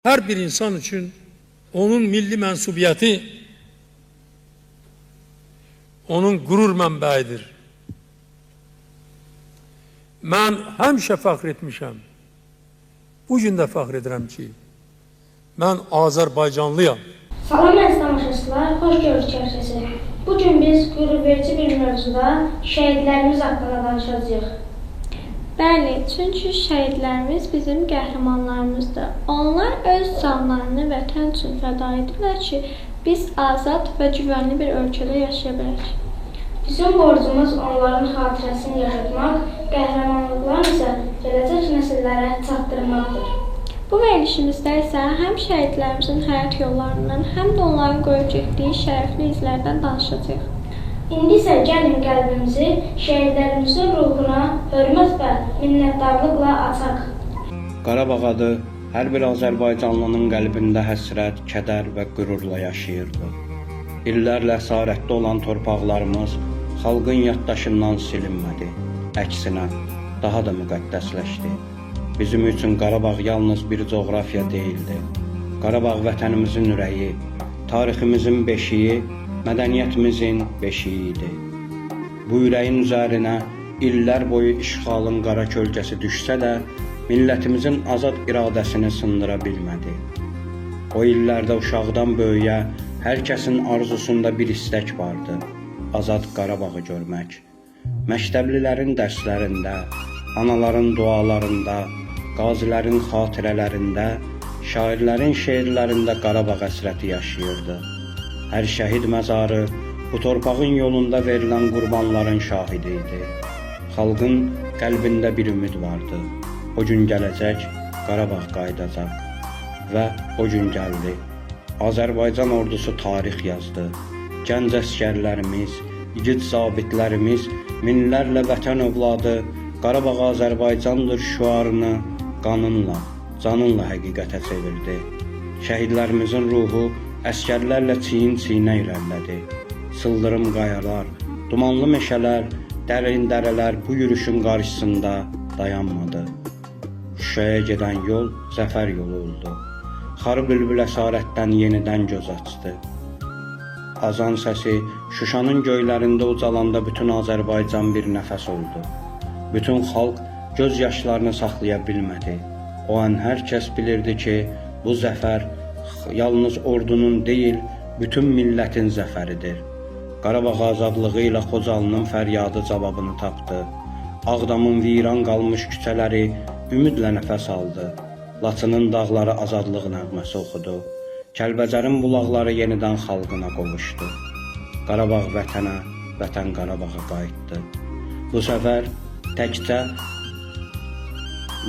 Hər bir insan üçün onun milli mənsubiyyəti onun qürur mənbəyidir. Mən həmişə fəxr etmişəm. Bu gün də fəxr edirəm ki, mən Azərbaycanlıyam. Salam əziz tamaşaçılar, xoş gördük hər kəsi. Bu gün biz qürurverici bir mövzuda şəhidlərimiz haqqında danışacağıq. Bəli, çünki şəhidlərimiz bizim qəhrəmanlarımızdır. Onlar öz canlarını vətən üçün fəda edirlər ki, biz azad və güvənli bir ölkədə yaşaya bilək. Bizim borcumuz onların xatirəsini yaşatmaq, qəhrəmanlıqlarını isə gələcək nəsillərə çatdırmaqdır. Bu verilişimizdə isə həm şəhidlərimizin həyat yollarından, həm də onların qoyub getdiyi şərəfli izlərdən danışacağıq. İndi isə gəlin qəlbimizi şəhidlərimizin ruhuna hörmət və minnətdarlıqla açaq. Qarabağ adı hər bir azərbaycanlının qəlbində həsrət, kədər və qürurla yaşayırdı. İllərlə əsarətdə olan torpaqlarımız xalqın yaddaşından silinmədi. Əksinə, daha da müqəddəsləşdi. Bizim üçün Qarabağ yalnız bir coğrafiya deyildi. Qarabağ vətənimizin ürəyi, tariximizin beşiyi, mədəniyyətimizin beşiyi idi. Bu ürəyin üzərinə illər boyu işğalın qara kölgəsi düşsə də, millətimizin azad iradəsini sındıra bilmədi. O illərdə uşaqdan böyüyə hər kəsin arzusunda bir istək vardı: azad Qarabağı görmək. Məktəblilərin dərslərində, anaların dualarında, qazilərin xatirələrində, şairlərin şeirlərində Qarabağ həsrəti yaşayırdı. Hər şəhid məzarı bu torpağın yolunda verilən qurbanların şahidi idi. Xalqın qəlbində bir ümid vardı. O gün gələcək, Qarabağ qayıdacaq. Və o gün gəldi. Azərbaycan ordusu tarix yazdı. Gənc əsgərlərimiz, igid zabitlərimiz, minlərlə vətən övladı Qarabağ Azərbaycandır şüarını qanınla, canınla həqiqətə çevirdi. Şəhidlərimizin ruhu əsgərlərlə çiyin-çiyinə irəlilədi. Sıldırım qayalar, dumanlı meşələr, dərin dərələr bu yürüşün qarşısında dayanmadı. Şuşaya gedən yol zəfər yolu oldu. Xarı bülbül əsarətdən yenidən göz açdı. Azan səsi Şuşanın göylərində ucalanda bütün Azərbaycan bir nəfəs oldu. Bütün xalq göz yaşlarını saxlaya bilmədi. O an hər kəs bilirdi ki, bu zəfər yalnız ordunun deyil, bütün millətin zəfəridir. Qarabağ azadlığı ilə Xocalının fəryadı cavabını tapdı. Ağdamın viran qalmış küçələri ümidlə nəfəs aldı. Laçının dağları azadlıq nəğməsi oxudu. Kəlbəcərin bulaqları yenidən xalqına qovuşdu. Qarabağ vətənə, vətən Qarabağa qayıtdı. Bu səfər təkcə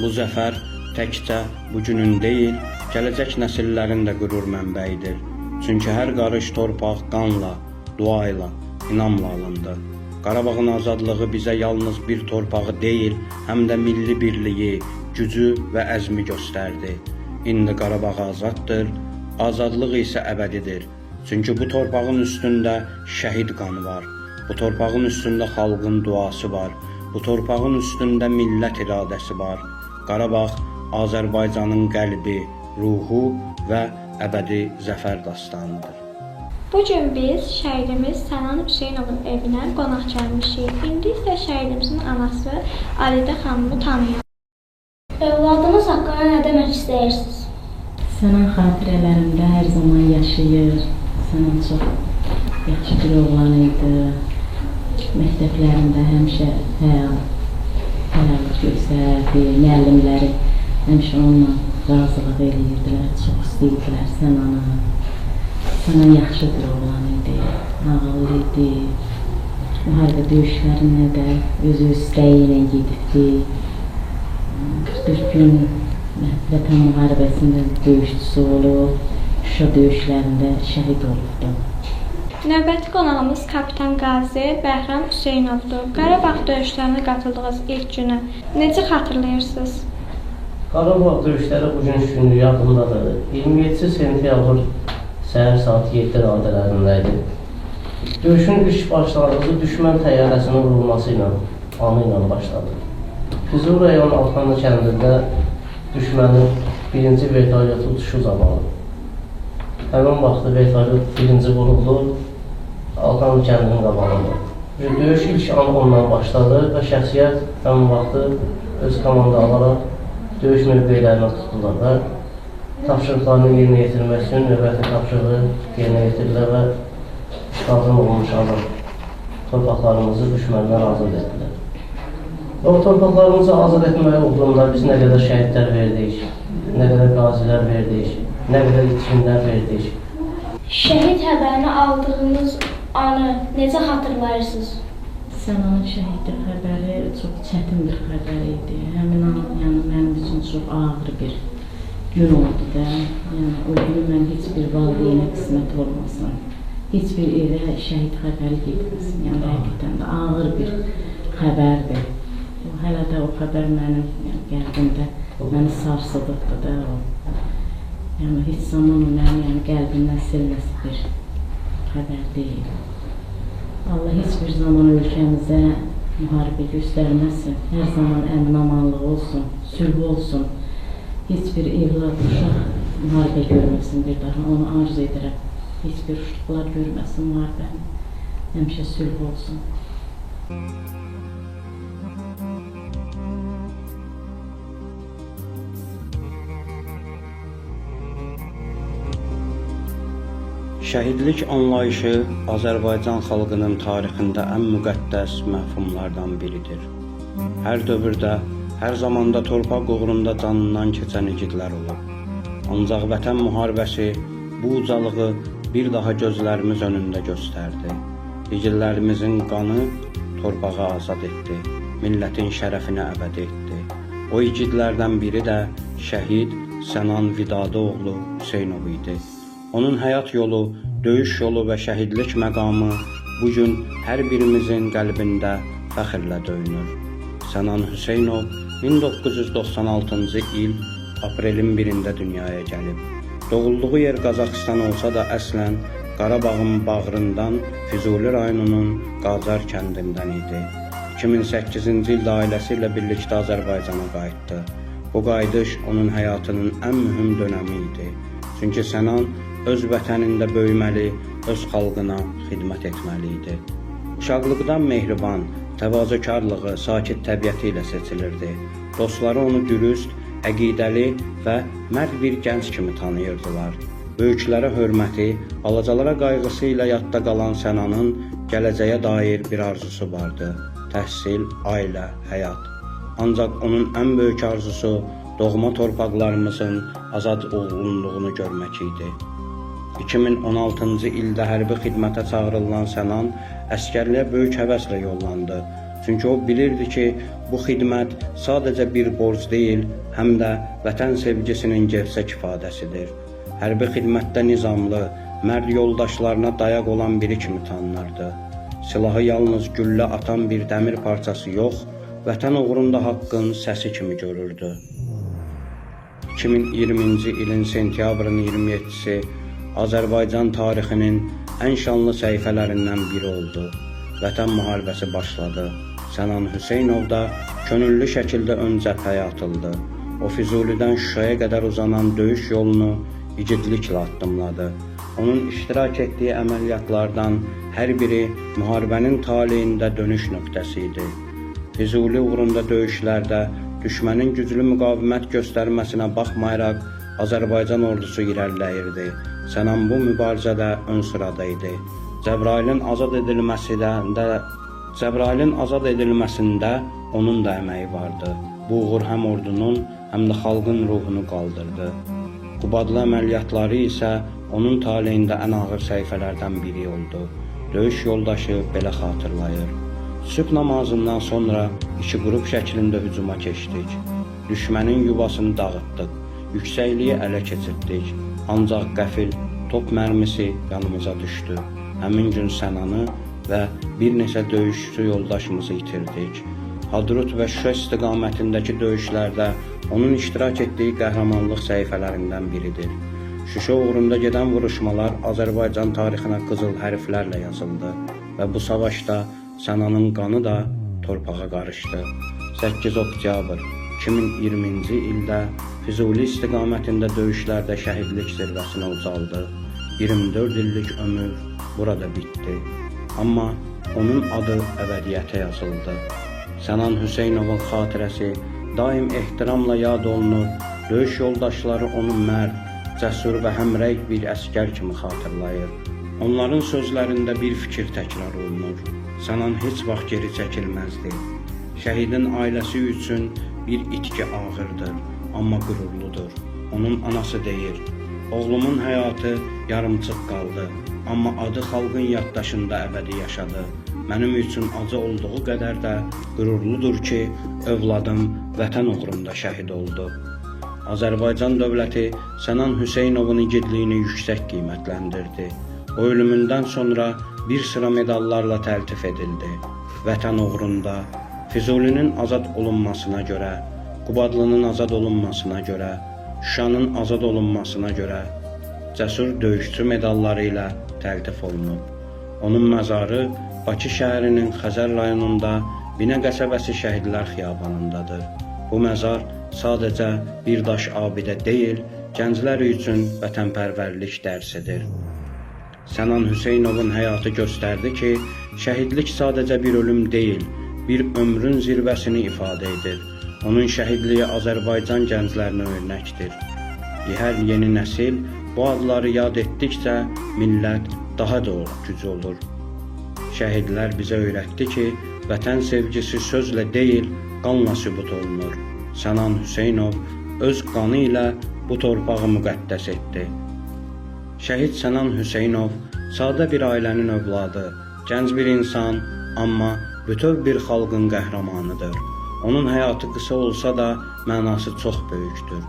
bu zəfər təkcə bu günün deyil, gələcək nəsillərin də qürur mənbəyidir. Çünki hər qarış torpaq qanla, dua ilə, inamla alındı. Qarabağın azadlığı bizə yalnız bir torpağı deyil, həm də milli birliyi, gücü və əzmi göstərdi. İndi Qarabağ azaddır, azadlıq isə əbədidir. Çünki bu torpağın üstündə şəhid qanı var. Bu torpağın üstündə xalqın duası var. Bu torpağın üstündə millət iradəsi var. Qarabağ Azərbaycanın qəlbi, ruhu və əbədi zəfər dastanıdır. Bu gün biz şəhidimiz Sənan Hüseynovun evinə qonaq gəlmişik. İndi isə şəhidimizin anası Alidə xanımı tanıyaq. Övladınız haqqında nə demək istəyirsiniz? Sənan xatirələrimdə hər zaman yaşayır. Sənan çox yaxşı bir oğlan idi. Məktəblərində həmişə fəal göstərərdi. Müəllimləri həmişə onunla razılıq eləyirdilər. Çox istəyirdilər Sənanı. Sənan yaxşı bir oğlan idi, ağıllı idi. Müharibə döyüşlərinə də özü istəyi ilə gedibdi. 44 gün Vətən müharibəsində döyüşçüsü olub, Şuşa döyüşlərində şəhid olubdu. Növbəti qonağımız kapitan Qazi Bəhram Hüseynovdur. Qarabağ döyüşlərinə qatıldığınız ilk günü necə xatırlayırsınız? Qarabağ döyüşləri bugünkü günü yadımdadır. 27 sentyabr səhər saat 7 radələrində idi. Döyüşün ilk başlanğıcı düşmən təyyarəsinin vurulması ilə, anı ilə başladı. Füzuli rayon Alxanlı kəndində düşmənin birinci vertolyotun uçuşu zamanı. Həmin vaxtı vertolyot birinci vuruldu Altan kəndinin qabağında. Döyüş ilk an ondan başladı və şəxsiyyət həmin vaxtı öz komanda alaraq döyüş mövqelərinə tutdular və tapşırıqlarını yerinə yetirmək üçün növbəti tapşırığı yerinə yetirdilər və işğaldan olmuş azad torpaqlarımızı düşməndən azad etdilər. O torpaqlarımızı azad etmək uğrunda biz nə qədər şəhidlər verdik, nə qədər qazilər verdik, nə qədər itkinlər verdik. Şəhid xəbərini aldığınız anı necə xatırlayırsınız? Sənanın şəhidlik xəbəri çox çətin bir xəbər idi. Həmin an, yəni mənim üçün çox ağır bir gün oldu da. Yəni o günü mən heç bir valideynə qismət olmasın. Heç bir evə şəhid xəbəri getməsin. Yəni həqiqətən də ağır bir xəbərdir. O, hələ də o xəbər mənim yəni, qəlbimdə məni sarsıdıbdır da o. Yəni heç zaman o mənim yəni, qəlbimdən silməsi bir xəbər deyil. Allah heç bir zaman ölkəmizə müharibə göstərməsin. Hər zaman əmin-amanlıq olsun, sülh olsun. Heç bir evlad, uşaq müharibə görməsin bir daha. Onu arzu edirəm. Heç bir uşaqlar görməsin müharibəni. Həmişə sülh olsun. Şəhidlik anlayışı Azərbaycan xalqının tarixində ən müqəddəs məfhumlardan biridir. Hər dövrdə, hər zamanda torpaq uğrunda canından keçən igidlər olub. Ancaq vətən müharibəsi bu ucalığı bir daha gözlərimiz önündə göstərdi. İgidlərimizin qanı torpağı azad etdi, millətin şərəfini əbədi etdi. O igidlərdən biri də şəhid Sənan Vidadıoğlu Hüseynov idi. Onun həyat yolu, döyüş yolu və şəhidlik məqamı bu gün hər birimizin qəlbində fəxrlə döyünür. Sənan Hüseynov 1996-cı il aprelin 1-də dünyaya gəlib. Doğulduğu yer Qazaxıstan olsa da əslən Qarabağın bağrından Füzuli rayonunun Qacar kəndindən idi. 2008-ci ildə ailəsi ilə birlikdə Azərbaycana qayıtdı. Bu qayıdış onun həyatının ən mühüm dönəmi idi. Çünki Sənan öz vətənində böyüməli, öz xalqına xidmət etməli idi. Uşaqlıqdan mehriban, təvazökarlığı, sakit təbiəti ilə seçilirdi. Dostları onu dürüst, əqidəli və mərd bir gənc kimi tanıyırdılar. Böyüklərə hörməti, balacalara qayğısı ilə yadda qalan Sənanın gələcəyə dair bir arzusu vardı. Təhsil, ailə, həyat. Ancaq onun ən böyük arzusu doğma torpaqlarımızın azad olunduğunu görmək idi. 2016-cı ildə hərbi xidmətə çağırılan Sənan əsgərliyə böyük həvəslə yollandı. Çünki o bilirdi ki, bu xidmət sadəcə bir borc deyil, həm də vətən sevgisinin gerçək ifadəsidir. Hərbi xidmətdə nizamlı, mərd yoldaşlarına dayaq olan biri kimi tanınırdı. Silahı yalnız güllə atan bir dəmir parçası yox, vətən uğrunda haqqın səsi kimi görürdü. 2020-ci ilin sentyabrın 27-si Azərbaycan tarixinin ən şanlı səhifələrindən biri oldu. Vətən müharibəsi başladı. Sənan Hüseynov da könüllü şəkildə ön cəbhəyə atıldı. O Füzulidən Şuşaya qədər uzanan döyüş yolunu igidliklə addımladı. Onun iştirak etdiyi əməliyyatlardan hər biri müharibənin taleyində dönüş nöqtəsi idi. Füzuli uğrunda döyüşlərdə düşmənin güclü müqavimət göstərməsinə baxmayaraq Azərbaycan ordusu irəliləyirdi. Sənan bu mübarizədə ön sırada idi. Cəbrayılın azad edilməsində onun da əməyi vardı. Bu uğur həm ordunun, həm də xalqın ruhunu qaldırdı. Qubadlı əməliyyatları isə onun taleyində ən ağır səhifələrdən biri oldu. Döyüş yoldaşı belə xatırlayır. Sübh namazından sonra iki qrup şəklində hücuma keçdik. Düşmənin yuvasını dağıtdıq. Yüksəkliyi ələ keçirtdik. Ancaq qəfil top mərmisi yanımıza düşdü. Həmin gün Sənanı və bir neçə döyüşçü yoldaşımızı itirdik. Hadrut və Şuşa istiqamətindəki döyüşlərdə onun iştirak etdiyi qəhrəmanlıq səhifələrindən biridir. Şuşa uğrunda gedən vuruşmalar Azərbaycan tarixinə qızıl hərflərlə yazıldı və bu savaşda Sənanın qanı da torpağa qarışdı. 8 oktyabr 2020-ci ildə Füzuli istiqamətində döyüşlərdə şəhidlik zirvəsinə ucaldı. 24 illik ömür burada bitdi. Amma onun adı əbədiyyətə yazıldı. Sənan Hüseynovun xatirəsi daim ehtiramla yad olunur. Döyüş yoldaşları onu mərd, cəsur və həmrəy bir əsgər kimi xatırlayır. Onların sözlərində bir fikir təkrar olunur. Sənan heç vaxt geri çəkilməzdi. Şəhidin ailəsi üçün bir itki ağırdır, amma qürurludur. Onun anası deyir: "Oğlumun həyatı yarımçıq qaldı, amma adı xalqın yaddaşında əbədi yaşadı. Mənim üçün acı olduğu qədər də qürurludur ki, övladım vətən uğrunda şəhid oldu." Azərbaycan dövləti Sənan Hüseynovun igidliyini yüksək qiymətləndirdi. O ölümündən sonra bir sıra medallarla təltif edildi. Vətən uğrunda, Füzulinin azad olunmasına görə, Qubadlının azad olunmasına görə, Şuşanın azad olunmasına görə cəsur döyüşçü medalları ilə təltif olunub. Onun məzarı Bakı şəhərinin Xəzər rayonunda Binə qəsəbəsi Şəhidlər Xiyabanındadır. Bu məzar sadəcə bir daş abidə deyil, gənclər üçün vətənpərvərlik dərsidir. Sənan Hüseynovun həyatı göstərdi ki, şəhidlik sadəcə bir ölüm deyil, bir ömrün zirvəsini ifadə edir. Onun şəhidliyi Azərbaycan gənclərinə örnəkdir. Hər yeni nəsil bu adları yad etdikcə millət daha da güclü olur. Şəhidlər bizə öyrətdi ki, vətən sevgisi sözlə deyil, qanla sübut olunur. Sənan Hüseynov öz qanı ilə bu torpağı müqəddəs etdi. Şəhid Sənan Hüseynov sadə bir ailənin övladı, gənc bir insan, amma bütöv bir xalqın qəhrəmanıdır. Onun həyatı qısa olsa da mənası çox böyükdür.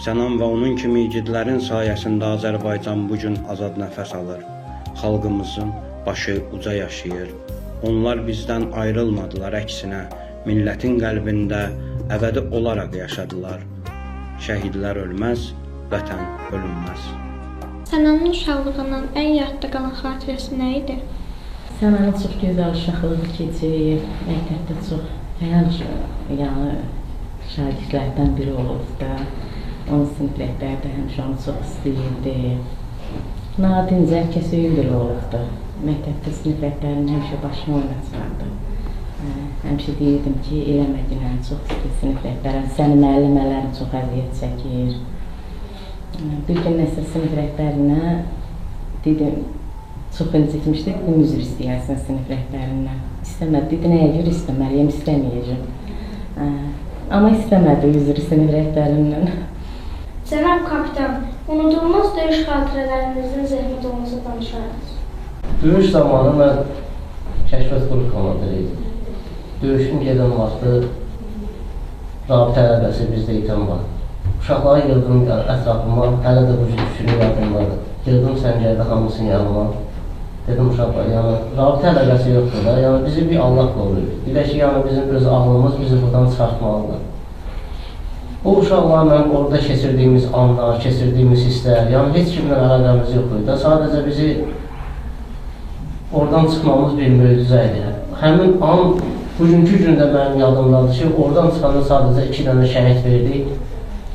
Sənan və onun kimi igidlərin sayəsində Azərbaycan bu gün azad nəfəs alır. Xalqımızın başı uca yaşayır. Onlar bizdən ayrılmadılar, əksinə millətin qəlbində əbədi olaraq yaşadılar. Şəhidlər ölməz, vətən bölünməz. Sənanın uşaqlığından ən yadda qalan xatirəsi nə idi? Sənanın çox gözəl uşaqlığı keçir. Məktəbdə çox fəal, yəni şagirdlərdən biri olurdu da. Onun sinif rəhbəri də həmişə onu çox istəyirdi. Nadinc, hər kəs öyün biri olurdu. Məktəbdə sinif rəhbərinin həmişə başını oynatırdı. Həmişə deyirdim ki, eləməginə, çox istəyir sinif rəhbərin, səni müəllimələrin çox əziyyət çəkir. Bir gün nəsə sinif rəhbərinə dedim, çox incitmişdi, dedim, üzr istəyərsən sinif rəhbərindən. İstəmədi, dedi, nəyə görə istəməliyəm, istəməyəcəm. Amma istəmədi üzr sinif rəhbərindən. Cənab kapitan, unudulmaz döyüş xatirələrinizdən zəhmət olmasa danışardınız. Döyüş zamanı mən kəşfiyyat qrup komandiri idim. Döyüşün gedən vaxtı rabitə əlaqəsi bizdə itən var. Uşaqları yığdım ətrafıma, hələ də bu cür yadımdadır. Yığdım səngərdə hamısını yanıma. Dedim uşaqlar, yəni rabitə əlaqəsi yoxdur da, yəni bizi bir Allah qoruyur. Bir də ki, yəni bizim öz ağlımız bizi buradan çıxartmalıdır. O uşaqlarla orada keçirdiyimiz anlar, keçirdiyimiz hisslər, yəni heç kimlə əlaqəmiz yox idi. Sadəcə bizi oradan çıxmamız bir möcüzə idi. Həmin an, bugünkü gündə mənim yadımdadır ki, oradan çıxanda sadəcə 2 dənə şəhid verdik.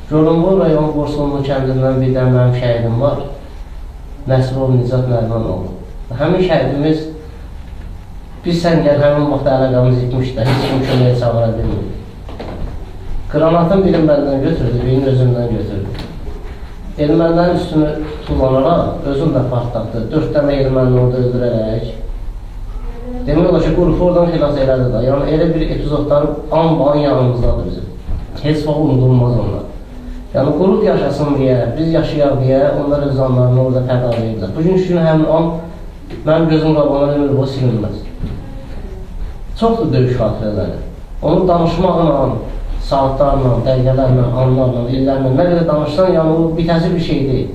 Goranboy rayon Borçlu kəndindən bir dənə mənim şəhidim var. Nəsibov Nicat Nərmanoğlu. Həmin şəhidimiz, biz səngər həmin vaxt əlaqəmiz itmişdi, heç kim köməyə çağıra bilmirdi. Qranatın birini məndən götürdü, birini özümdən götürdü. Ermənilərin üstünü tullanaraq özüm də partlatdı. 4 dənə ermənini orada öldürərək. Demək olar ki, qrupu oradan xilas elədi də. Yəni elə bir epizodları an-ba-an yanımızdadır bizim. Heç vaxt unudulmaz onlar. Yəni qrup yaşasın deyə, biz yaşayaq deyə onlar öz canlarını orada fəda edirdilər. Bugünkü gün həmin an mənim gözüm qabağına ömür boyu silinməz. Çoxdur döyüş xatirələri. Onu danışmaqla, saatlarla, dəqiqələrlə, anlarla, illərlə nə qədər danışsan, yəni o bitəsi bir şey deyil.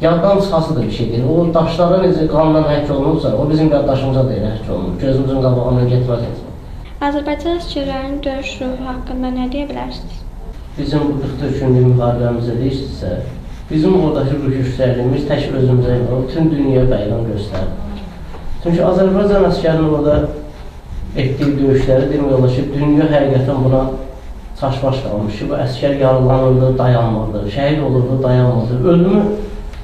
Yaddan çıxası da bir şey deyil. O daşlara necə qanla həkk olunursa, o bizim yaddaşımıza da elə həkk olunur. Gözümüzün qabağından getməz heç vaxt. Azərbaycan əsgərlərinin döyüş ruhu haqqında nə deyə bilərsiniz? Bizim bu 44 günlük müharibəmizdə deyirsinizsə, bizim oradakı ruh yüksəkliyimiz tək özümüzə yox, bütün dünyaya bəyan göstərdi. Çünki Azərbaycan əsgərinin orada etdiyi döyüşləri demək olar ki, dünya həqiqətən buna çaşbaş qalmış ki, bu əskər yaralanırdı, dayanmırdı, şəhid olurdu, dayanmırdı. Ölümü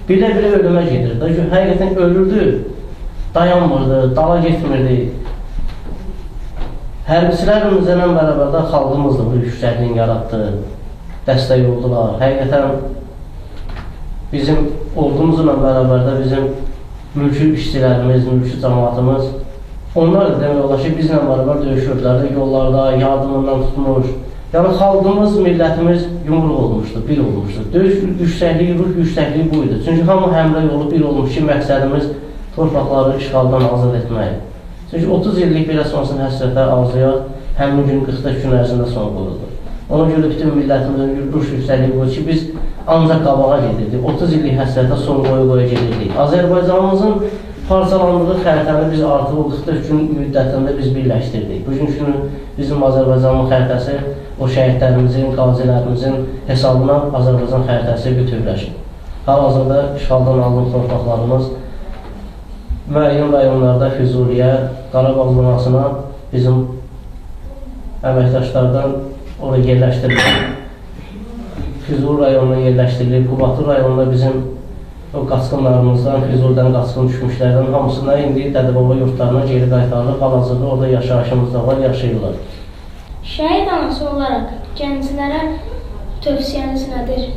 bilə-bilə ölümə gedirdi. Həqiqətən ölürdü, dayanmırdı, dala getmirdi. Hərbiçilərimizlə bərabər də xalqımız da bu yüksəkliyin yaratdı, dəstək oldular. Həqiqətən bizim ordumuzla bərabər də bizim mülki işçilərimiz, mülki cəmaatımız, onlar da demək olar ki, bizlə bərabər döyüşürdülər, yollarda yardımından tutmuş. Yəni xalqımız, millətimiz yumruq olmuşdu, bir olmuşdu. Döyüş yüksəkliyi, ruh yüksəkliyi bu idi. Çünki hamı həmrəy olub, bir olmuş ki, məqsədimiz torpaqları işğaldan azad etmək. Çünki 30 illik belə sonsuz həsrətə, arzuya həmin gün 44 gün ərzində son qoyuldu. Ona görə bütün millətimizin ruh yüksəkliyi bu ki, biz ancaq qabağa gedirdik. 30 illik həsrətə son qoya-qoya gedirdik. Azərbaycanımızın parçalandığı xəritəni biz artıq o 44 gün müddətində biz birləşdirdik. Bugün günü bizim Azərbaycanın xəritəsi o şəhidlərimizin, qazilərimizin hesabına Azərbaycan xəritəsi bütövləşir. Hal-hazırda işğaldan alınmış torpaqlarımız müəyyən rayonlarda Füzuliyə, Qarabağ zonasına bizim əməkdaşlardan oraya yerləşdirilir. Füzuli rayonuna yerləşdirilir. Qubadlı rayonunda bizim o qaçqınlarımızdan, Füzulidən qaçqın düşmüşlərdən hamısına indi dədə-baba yurtlarına geri qaytarılır. Hal-hazırda orada yaşayışımız da var, yaşayırlar. Şəhid anası olaraq gənclərə tövsiyəniz nədir?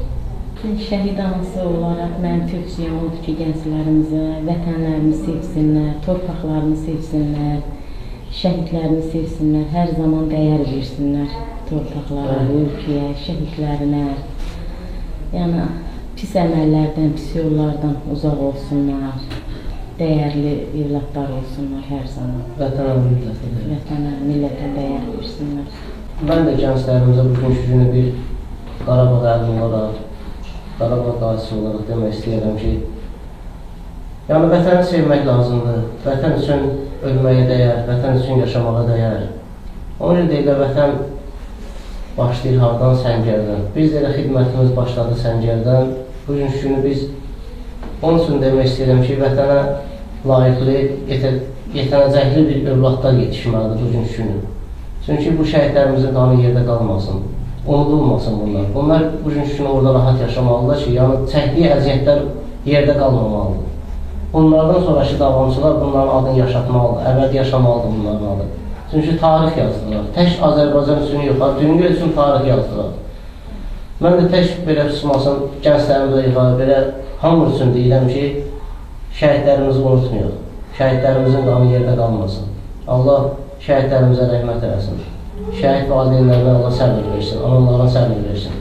Şəhid anası olaraq mənim tövsiyəm odur ki, gənclərimizə vətənlərini sevsinlər, torpaqlarını sevsinlər, şəhidlərini sevsinlər, hər zaman dəyər versinlər torpaqlara, ölkəyə, şəhidlərinə. Yəni pis əməllərdən, pis yollardan uzaq olsunlar, dəyərli evladlar olsunlar hər zaman. Vətənə, millətə dəyər. Vətənə, millətə dəyər versinlər. Mən də gənclərimizə bugünkü günü bir Qarabağ əlli olaraq, Qarabağ qazisi olaraq demək istəyirəm ki, yəni vətəni sevmək lazımdır, vətən üçün ölməyə dəyər, vətən üçün yaşamağa dəyər. Ona görə deyirlər, vətən başlayır hardan? Səngərdən. Biz də elə xidmətimiz başladı Səngərdən. Bugünkü günü biz onun üçün demək istəyirəm ki, vətənə layiqli, yetənəcəkli bir övladlar yetişməlidir bugünkü günü. Çünki bu şəhidlərimizin qanı yerdə qalmasın, unudulmasın bunlar. Bunlar bugünkü günü orada rahat yaşamalıdır ki, yəni çəkdiyi əziyyətlər yerdə qalmamalıdır. Bunlardan sonraki davamçılar bunların adını yaşatmalıdır, əbədi yaşamalıdır bunların adı. Çünki tarix yazdılar. Tək Azərbaycan üçün yox, dünya üçün tarix yazdılar. Mən də tək belə susmasın, gənclərimizə yox, belə hamı üçün deyirəm ki, şəhidlərimizi unutmayaq. Şəhidlərimizin qanı yerdə qalmasın. Allah şəhidlərimizə rəhmət eləsin. Şəhid valideynlərinə Allah səbir versin, analarına səbir versin.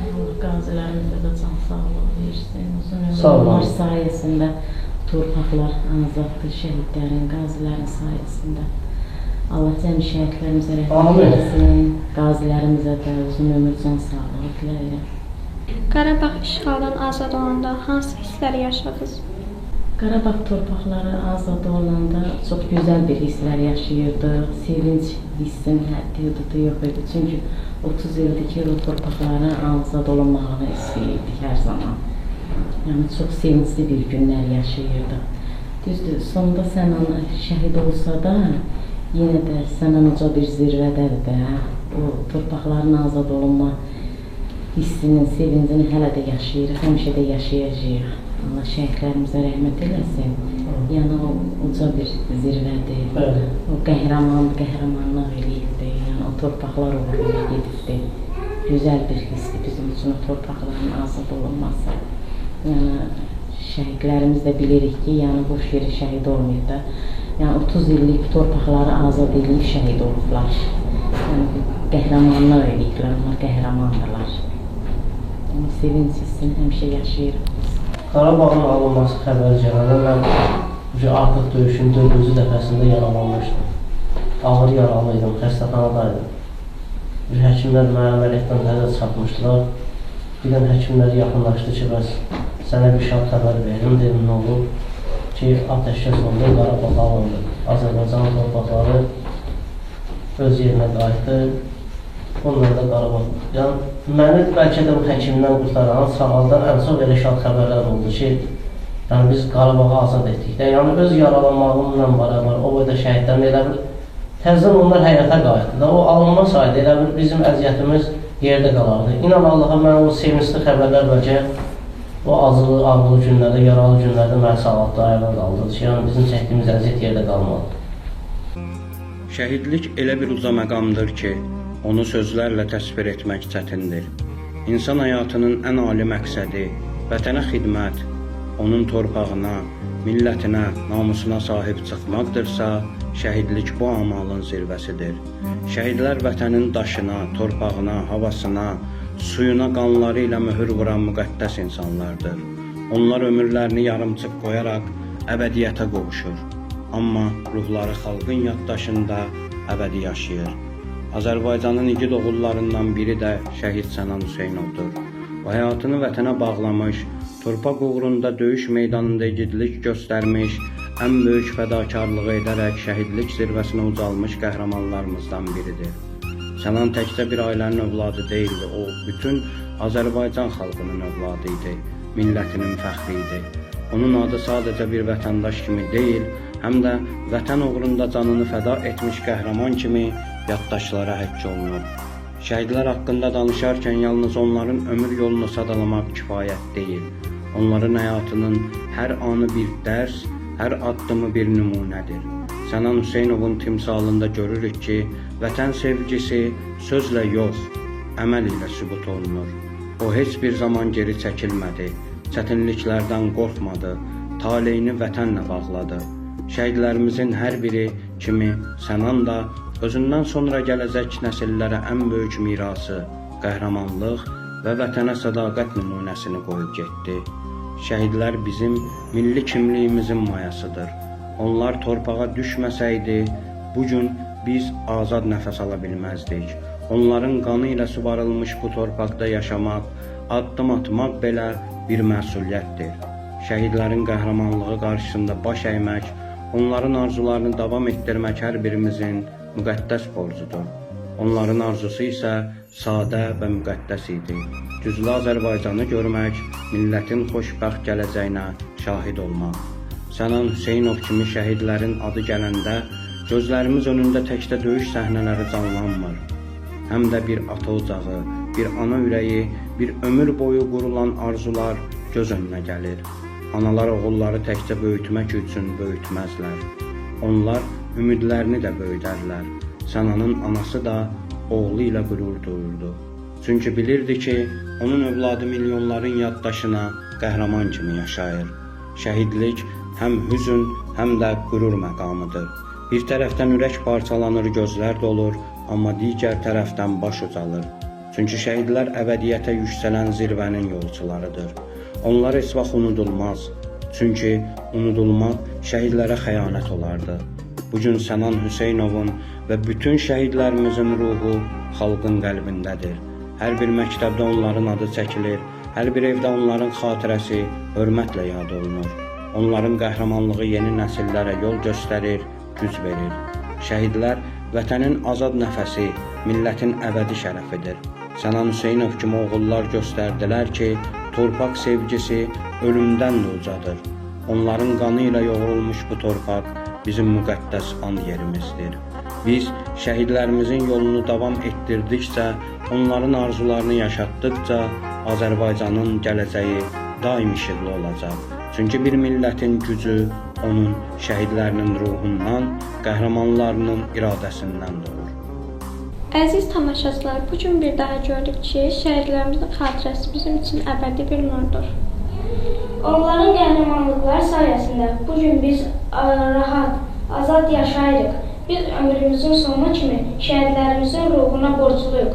Allah qazilərimizə də can sağlığı versin. Uzun ömürlər sayəsində torpaqlar azaddır, şəhidlərin, qazilərin sayəsində. Allah cəmi şəhidlərimizə rəhmət eləsin, qazilərimizə də uzun ömür, can sağlığı diləyirəm. Qarabağ işğaldan azad olanda hansı hissləri yaşadınız? Qarabağ torpaqları azad olanda çox gözəl bir hisslər yaşayırdıq. Sevinc hissinin həddi hüdudu yox idi. Çünki 30 ildir ki, o torpaqların azad olunmağını istəyirdik hər zaman. Yəni çox sevincli bir günlər yaşayırdıq. Düzdür, sonda Sənan şəhid olsa da, yenə də Sənan uca bir zirvədədir də. O torpaqların azad olunma hissinin, sevincini hələ də yaşayırıq, həmişə də yaşayacağıq. Allah şəhidlərimizə rəhmət eləsin. Yəni o uca bir zirvədir. Bəli. O qəhrəmanlıq eləyibdir. Yəni o torpaqlar uğruna gedibdir. Gözəl bir hissdir bizim üçün o torpaqların azad olunması. Yəni şəhidlərimiz də bilirik ki, yəni boş yerə şəhid olmayıb da. Yəni 30 illik torpaqları azad eləyib şəhid olublar. Yəni qəhrəmanlıq eləyiblər, onlar qəhrəmandırlar. Yəni sevinc hissini həmişə yaşayırıq biz. Qarabağın alınması xəbəri gələndə mən artıq döyüşün 4-cü dəfəsində yaralanmışdım. Ağır yaralı idim, xəstəxanadaydım. Həkimlər mənə əməliyyatdan təzə çıxartmışdılar. Bir dənə həkimlər yaxınlaşdı ki, bəs sənə bir şad xəbər verim, dedim, nə olub ki, atəşkəs oldu, Qarabağ alındı. Azərbaycanın torpaqları öz yerinə qayıtdı. Bunlar da Qarabağ. Yəni, məni bəlkə də bu həkimdən qurtaran, sağaldan ən çox elə şad xəbərlər oldu ki, yəni biz Qarabağı azad etdik də. Yəni, öz yaralanmağımla bərabər o boyda şəhidlərin elə bir Təzədən onlar həyata qayıtdı da. O alınmasaydı elə bil bizim əziyyətimiz yerdə qalardı. İnan Allaha, mən o sevincli xəbərlər bəlkə o acılı, ağrılı günlərdə, yaralı günlərdə məni sağaltdı, ayağa qaldırdı ki, yəni bizim çəkdiyimiz əziyyət yerdə qalmadı. Şəhidlik elə bir uca məqamdır ki, onu sözlərlə təsvir etmək çətindir. İnsan həyatının ən ali məqsədi vətənə xidmət, onun torpağına, millətinə, namusuna sahib çıxmaqdırsa, şəhidlik bu amalın zirvəsidir. Şəhidlər vətənin daşına, torpağına, havasına, suyuna qanları ilə möhür vuran müqəddəs insanlardır. Onlar ömürlərini yarımçıq qoyaraq əbədiyyətə qovuşur. Amma ruhları xalqın yaddaşında əbədi yaşayır. Azərbaycanın igid oğullarından biri də şəhid Sənan Hüseynovdur. O həyatını vətənə bağlamış, torpaq uğrunda döyüş meydanında igidlik göstərmiş, ən böyük fədakarlığı edərək şəhidlik zirvəsinə ucalmış qəhrəmanlarımızdan biridir. Sənan təkcə bir ailənin övladı deyildi, o bütün Azərbaycan xalqının övladı idi, millətinin fəxri idi. Onun adı sadəcə bir vətəndaş kimi deyil, həm də vətən uğrunda canını fəda etmiş qəhrəman kimi yaddaşlara həkk olunur. Şəhidlər haqqında danışarkən yalnız onların ömür yolunu sadalamaq kifayət deyil. Onların həyatının hər anı bir dərs, hər addımı bir nümunədir. Sənan Hüseynovun timsalında görürük ki, vətən sevgisi sözlə yox, əməl ilə sübut olunur. O heç bir zaman geri çəkilmədi, çətinliklərdən qorxmadı, taleyini vətənlə bağladı. Şəhidlərimizin hər biri kimi Sənan da özündən sonra gələcək nəsillərə ən böyük mirası, qəhrəmanlıq və vətənə sədaqət nümunəsini qoyub getdi. Şəhidlər bizim milli kimliyimizin mayasıdır. Onlar torpağa düşməsəydi, bu gün biz azad nəfəs ala bilməzdik. Onların qanı ilə suvarılmış bu torpaqda yaşamaq, addım atmaq belə bir məsuliyyətdir. Şəhidlərin qəhrəmanlığı qarşısında baş əymək, onların arzularını davam etdirmək hər birimizin müqəddəs borcudur. Onların arzusu isə sadə və müqəddəs idi. Güclü Azərbaycanı görmək, millətin xoşbəxt gələcəyinə şahid olmaq. Sənan Hüseynov kimi şəhidlərin adı gələndə gözlərimiz önündə təkcə döyüş səhnələri canlanmır. Həm də bir ata ocağı, bir ana ürəyi, bir ömür boyu qurulan arzular göz önünə gəlir. Analar oğulları təkcə böyütmək üçün böyütməzlər. Onlar ümidlərini də böyüdərlər. Sənanın anası da oğlu ilə qürur duyurdu. Çünki bilirdi ki, onun övladı milyonların yaddaşına qəhrəman kimi yaşayır. Şəhidlik həm hüzün, həm də qürur məqamıdır. Bir tərəfdən ürək parçalanır, gözlər dolur, amma digər tərəfdən baş ucalır. Çünki şəhidlər əbədiyyətə yüksələn zirvənin yolçularıdır. Onlar heç vaxt unudulmaz. Çünki unudulmaq şəhidlərə xəyanət olardı. Bu gün Sənan Hüseynovun və bütün şəhidlərimizin ruhu xalqın qəlbindədir. Hər bir məktəbdə onların adı çəkilir, hər bir evdə onların xatirəsi hörmətlə yad olunur. Onların qəhrəmanlığı yeni nəsillərə yol göstərir, güc verir. Şəhidlər vətənin azad nəfəsi, millətin əbədi şərəfidir. Sənan Hüseynov kimi oğullar göstərdilər ki, torpaq sevgisi ölümdən də ucadır. Onların qanı ilə yoğrulmuş bu torpaq bizim müqəddəs and yerimizdir. Biz şəhidlərimizin yolunu davam etdirdikcə, onların arzularını yaşatdıqca Azərbaycanın gələcəyi daim işıqlı olacaq. Çünki bir millətin gücü onun şəhidlərinin ruhundan, qəhrəmanlarının iradəsindən doğur. Əziz tamaşaçılar, bu gün bir daha gördük ki, şəhidlərimizin xatirəsi bizim üçün əbədi bir nurdur. Onların qəhrəmanlıqları sayəsində bu gün biz rahat, azad yaşayırıq. Biz ömrümüzün sonuna kimi şəhidlərimizin ruhuna borcluyuq.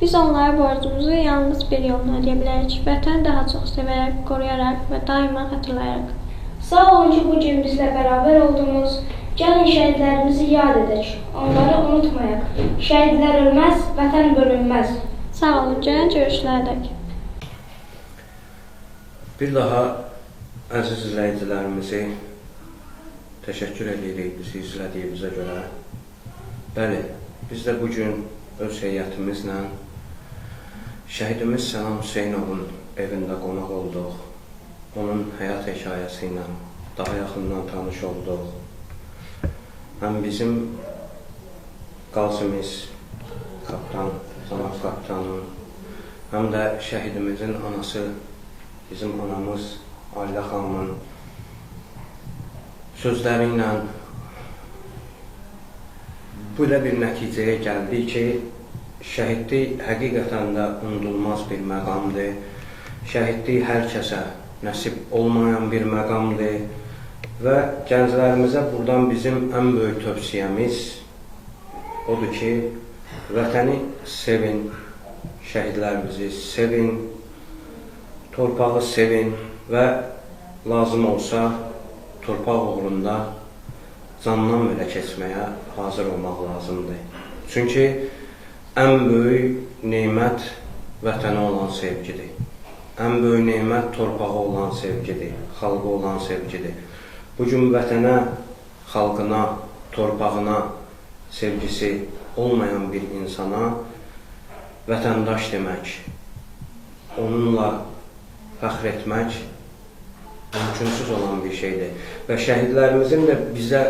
Biz onlara borcumuzu yalnız bir yolla ödəyə bilərik. Vətəni daha çox sevərək, qoruyaraq və daima xatırlayaraq. Sağ olun ki, bu gün bizlə bərabər oldunuz. Gəlin şəhidlərimizi yad edək, onları unutmayaq. Şəhidlər ölməz, vətən bölünməz. Sağ olun, gələn görüşlərədək. Bir daha əziz izləyicilərimizi təşəkkür edirik bizi izlədiyinizə görə. Bəli, biz də bu gün öz heyətimizlə şəhidimiz Sənan Hüseynovun evində qonaq olduq. Onun həyat hekayəsi ilə daha yaxından tanış olduq. Həm bizim qazimiz, kaptan, cənab kaptanın, həm də şəhidimizin anası, bizim anamız Ayda xanımın sözləri ilə belə bir nəticəyə gəldik ki, şəhidlik həqiqətən də unudulmaz bir məqamdır. Şəhidlik hər kəsə nəsib olmayan bir məqamdır və gənclərimizə buradan bizim ən böyük tövsiyəmiz odur ki, vətəni sevin, şəhidlərimizi sevin, torpağı sevin və lazım olsa torpaq uğrunda candan belə keçməyə hazır olmaq lazımdır. Çünki ən böyük nemət vətənə olan sevgidir. Ən böyük nemət torpağa olan sevgidir, xalqa olan sevgidir. Bugün vətənə, xalqına, torpağına sevgisi olmayan bir insana vətəndaş demək, onunla fəxr etmək mümkünsüz olan bir şeydir. Və şəhidlərimizin də bizə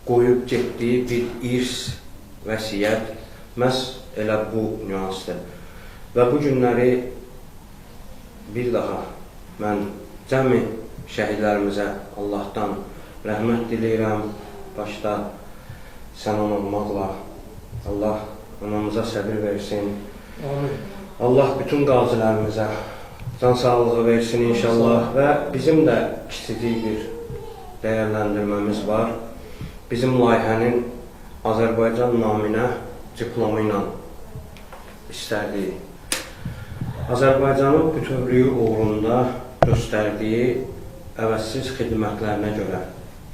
qoyub getdiyi bir irs, vəsiyyət məhz elə bu nüansdır. Və bu günləri bir daha mən cəmi şəhidlərimizə Allahdan rəhmət diləyirəm. Başda sənan olmaqla Allah anamıza səbir versin. Amin. Allah bütün qazilərimizə can sağlığı versin inşallah və bizim də kiçicik bir dəyərləndirməmiz var. Bizim layihənin Azərbaycan naminə diplomu ilə istərdiyi, Azərbaycanın bütövlüyü uğrunda göstərdiyi əvəzsiz xidmətlərinə görə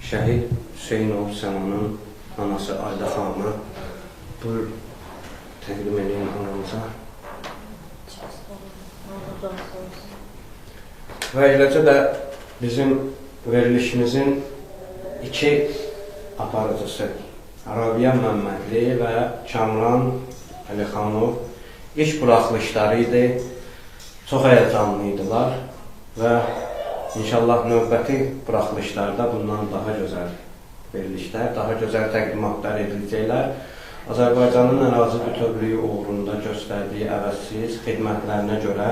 şəhid Hüseynov Sənanın anası Ayda xanımı buyur təqdim edin anamıza. Və eləcə də bizim verilişimizin iki aparıcısı Rabiyə Məmmədli və Kamran Əlixanov ilk buraxılışları idi. Çox həyəcanlı idilər və inşallah növbəti buraxılışlarda bundan daha gözəl verilişlər, daha gözəl təqdimatlar ediləcəklər. Azərbaycanın ərazi bütövlüyü uğrunda göstərdiyi əvəzsiz xidmətlərinə görə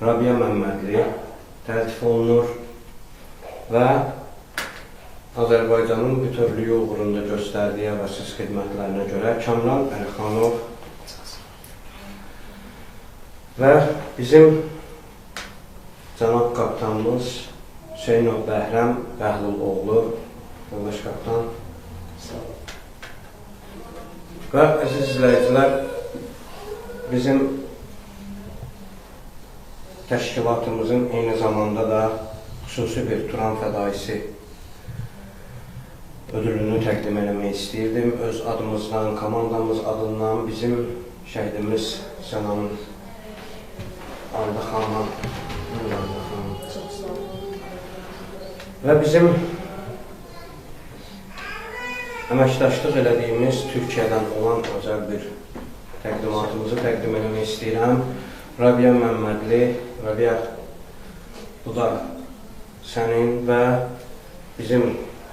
Rabiyə Məmmədli təltif olunur və Azərbaycanın bütövlüyü uğrunda göstərdiyi əvəzsiz xidmətlərinə görə Kamran Əlixanov və bizim cənab kaptanımız Hüseynov Bəhrəm Bəhluloğlu, yoldaş kaptan. Və əziz izləyicilər, bizim təşkilatımızın eyni zamanda da xüsusi bir Turan fədaisi ödülünü təqdim eləmək istəyirdim. Öz adımızdan, komandamız adından bizim şəhidimiz Sənanın Ayda xanım. Və bizim əməkdaşlıq elədiyimiz Türkiyədən olan özəl bir təqdimatımızı təqdim eləmək istəyirəm. Rabiyə Məmmədli, Rabiyə, bu da sənin və bizim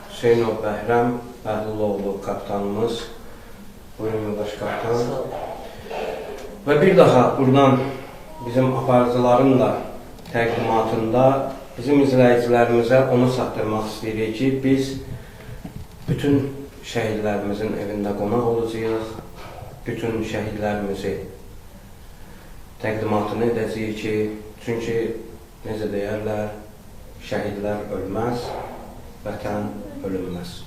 Hüseynov Bəhrəm Bəhluloğlu kaptanımız. Buyurun yoldaş kaptan. Və bir daha buradan bizim aparıcıların da təqdimatında bizim izləyicilərimizə onu çatdırmaq istəyirik ki, biz bütün şəhidlərimizin evində qonaq olacağıq, bütün şəhidlərimizi təqdimatını edəcəyik ki, çünki necə deyərlər, şəhidlər ölməz, vətən ölünməz.